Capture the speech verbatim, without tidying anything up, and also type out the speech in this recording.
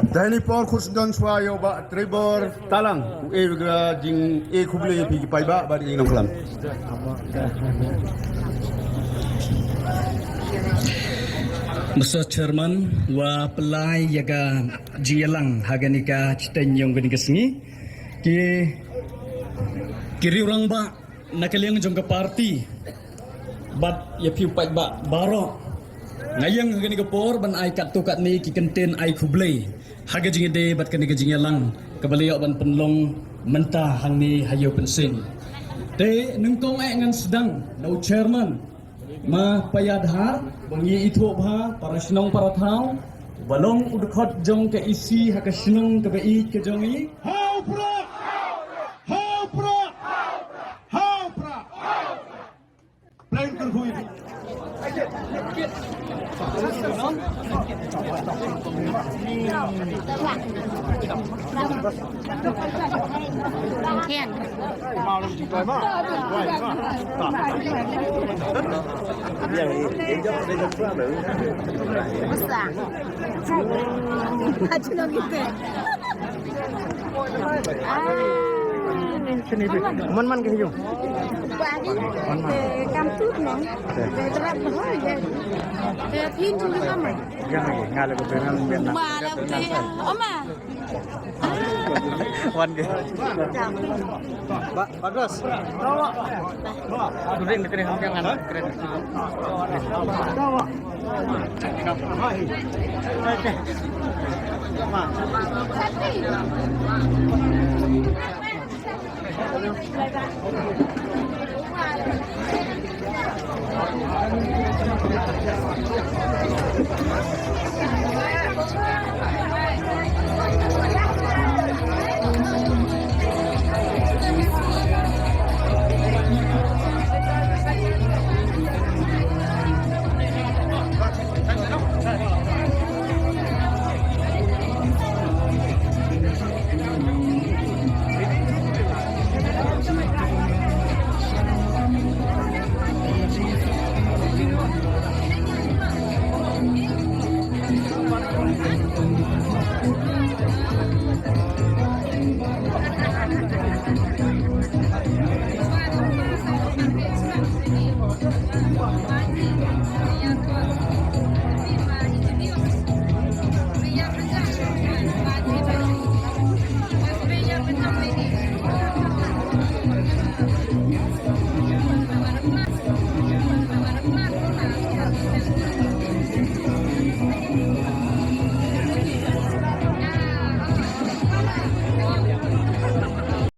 Dei ni por khut sdang shwa ïa u Bah Trevor Talang u e ka jing e khublei ïa phi ki paidbah bad ki nongklam. Mister Chairman, wa pynlai ïa ka jingïalang ha kane ka chitai yong kane ka sngi. Ki ki riewrangbah na ka liang jong ka party bad ïa phi u paidbah baroh. Nga ïeng ha kane ka por ban ai katto katne ki kyntien ai khublei ha ka jingïadei bad kane ka jingïalang kaba la ïoh ban pynlong mynta hangne ha Ïew Pynsin. Te nyngkong eh ngan sdang na u chairman, ma paya dhar ba ngi ithuh bha para shnong para thaw ba long u dkhot jong ka E C ha ka shnong kaba ïeit ka jong i. Ha u prah! Ha u prah! Ha u prah! Plain kyrkhu ïa phi. Man man ka hiu. Kam tut nong. Te trap ho ya. Te phin tu kam. Yang lagi ngala ko penang. Ma la te. Oma. Wan ge. Ba, bagus. Turing, turing, yang mana? Keren.